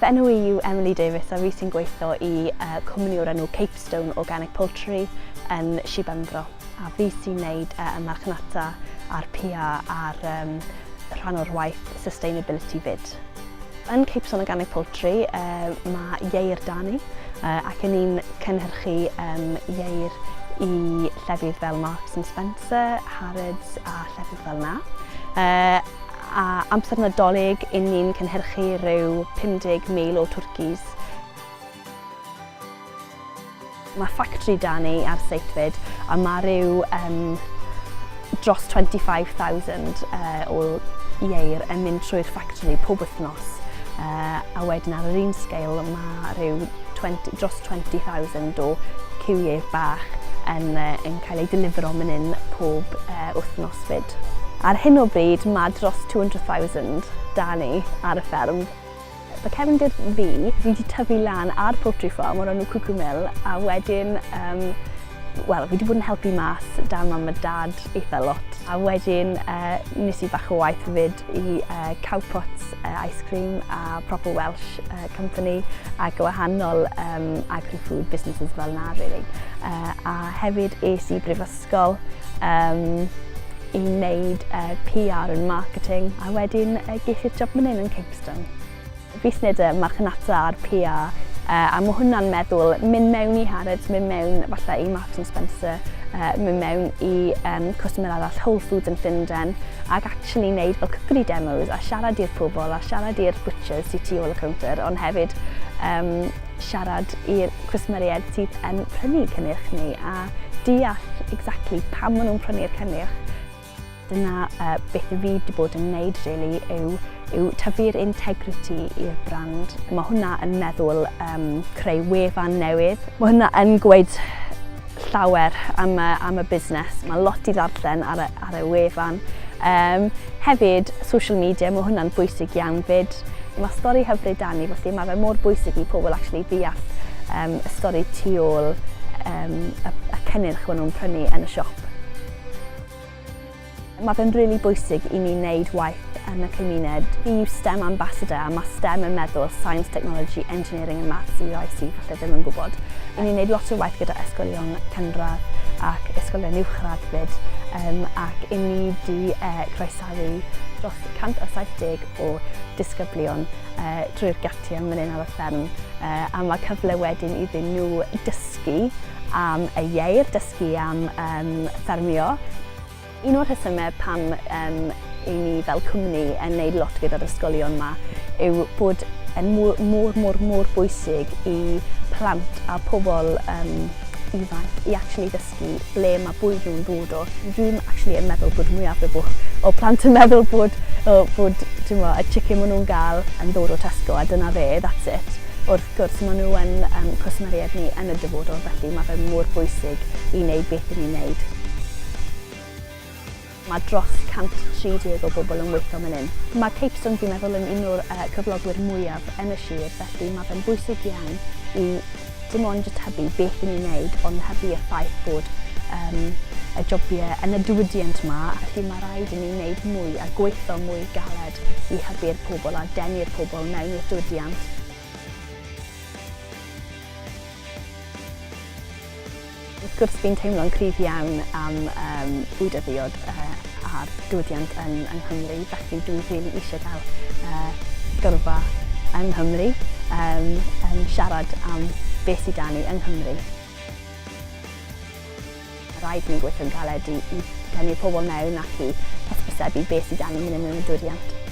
Fy enw i yw Emily Davies a fi sy'n gweithio i uh, cwmni o'r enw Capestone Organic Poultry yn Sir Benfro. A fi sy'n neud uh, y marchnata a'r PR a'r um, rhan o'r waith sustainability fyd. Yn Capestone Organic Poultry uh, mae ieir da ni uh, ac yn ni'n cynhyrchu um, ieir i llefydd fel Marks and Spencer, Harrods a llefydd fel na. Uh, A amser Nadolig, 'yn ni'n cynhyrchu rhyw 50,000 o twrcis. Mae ffactri 'da ni ar seit 'fyd, a mae rhyw um, dros 25,000 uh, o ieir yn mynd trwy'r ffactri pob wythnos. Uh, a wedyn ar yr un scale mae rhyw 20, dros 20,000 o cyw ieir bach yn, uh, yn cael ei delifro mynd hyn pob uh, wythnos fyd. Ar hyn o bryd mae dros 200,000 da ni ar y fferm. Fy cefndir fi, fi wedi tyfu lan ar poultry farm o'r enw Cuckoo Mill a wedyn, um, wel, fi wedi bod yn helpu mas da mam a dad eitha lot. A wedyn uh, nes i bach o waith fyd i uh, Cowpots uh, Ice Cream a Proper Welsh uh, Company a gwahanol um, agri-food businesses fel na, really. Uh, a hefyd es i brifysgol um, i wneud uh, PR and marketing a wedyn uh, ges i'r job mynd hyn yn Capestone. Fi sy'n neud y marchnata a'r PR uh, a mae hwnna'n meddwl mynd mewn i Harrods, mynd mewn falle i Marks and Spencer, uh, mynd mewn i um, cwsmer arall Whole Foods yn Llundain ac actually wneud fel cookery demos a siarad i'r pobl a siarad i'r butchers sydd tu ôl y counter ond hefyd um, siarad i'r cwsmeriaid sydd yn prynu cynnyrch ni a deall exactly pam maen nhw'n prynu'r cynnyrch. Dyna uh, beth fi wedi bod yn wneud really, yw, yw tyfu'r integrity i'r brand. Mae hwnna yn meddwl um, creu wefan newydd. Mae hwnna yn gweud llawer am y, am y busnes. Mae lot i ddarllen ar y, ar y wefan. Um, hefyd, social media, mae hwnna'n bwysig iawn fyd. Mae stori hyfryd da ni, felly mae fe mor bwysig i pobl actually ddeall um, y stori tu ôl um, y, y cynnyrch maen nhw'n prynu yn y siop. Mae fe'n rili really bwysig i ni wneud waith yn y cymuned. Fi yw STEM Ambassador a mae STEM yn meddwl Science, Technology, Engineering and Maths i rai sydd falle ddim yn gwybod. Ni'n gwneud lot o waith gyda ysgolion cynradd ac ysgolion uwchradd fyd um, ac i ni di uh, croesawu dros 170 o disgyblion uh, drwy'r gatiau yn mynd ar y fferm uh, a mae cyfle wedyn iddyn nhw dysgu am y ieir, dysgu am um, ffermio. Un o'r rhesymau pam um, i ni fel cwmni yn neud lot gyda'r ysgolion yma yw bod yn mor, mor, mor, mor bwysig i plant a pobl um, ifanc i actually ddysgu ble mae bwyd nhw'n dod o. Dwi'n actually yn meddwl bod mwyafrif o, o plant yn meddwl bod, o, bod mo, y chicken maen nhw'n gael yn dod o Tesco a dyna fe, that's it. Wrth gwrs, maen nhw yn um, cwsmeriaid ni yn y dyfodol, felly mae fe mor bwysig i wneud beth i ni'n wneud. Mae dros 130 o bobl yn weithio fan hyn. Mae Capestone, fi'n meddwl, yn un o'r uh, cyflogwyr mwyaf yn y sir, felly mae fe'n bwysig iawn i dim ond jyst hybu beth i ni'n wneud, ond hybu y ffaith bod um, y jobiau yn y diwydiant yma, felly mae rhaid i ni wneud mwy a gweithio mwy galed i hybu'r pobl a denu'r pobl mewn i'r diwydiant. Wrth gwrs fi'n teimlo'n cryf iawn am um, bwyd a ddiod uh, a'r diwydiant yn, yng Nghymru, felly dwi rili eisiau cael uh, gyrfa yng Nghymru, um, um, siarad am beth sydd da ni yng Nghymru. Mae rhaid i ni gweithio'n galed i, i denu pobl mewn ac i hysbysebu beth sydd da ni mynd yn y diwydiant.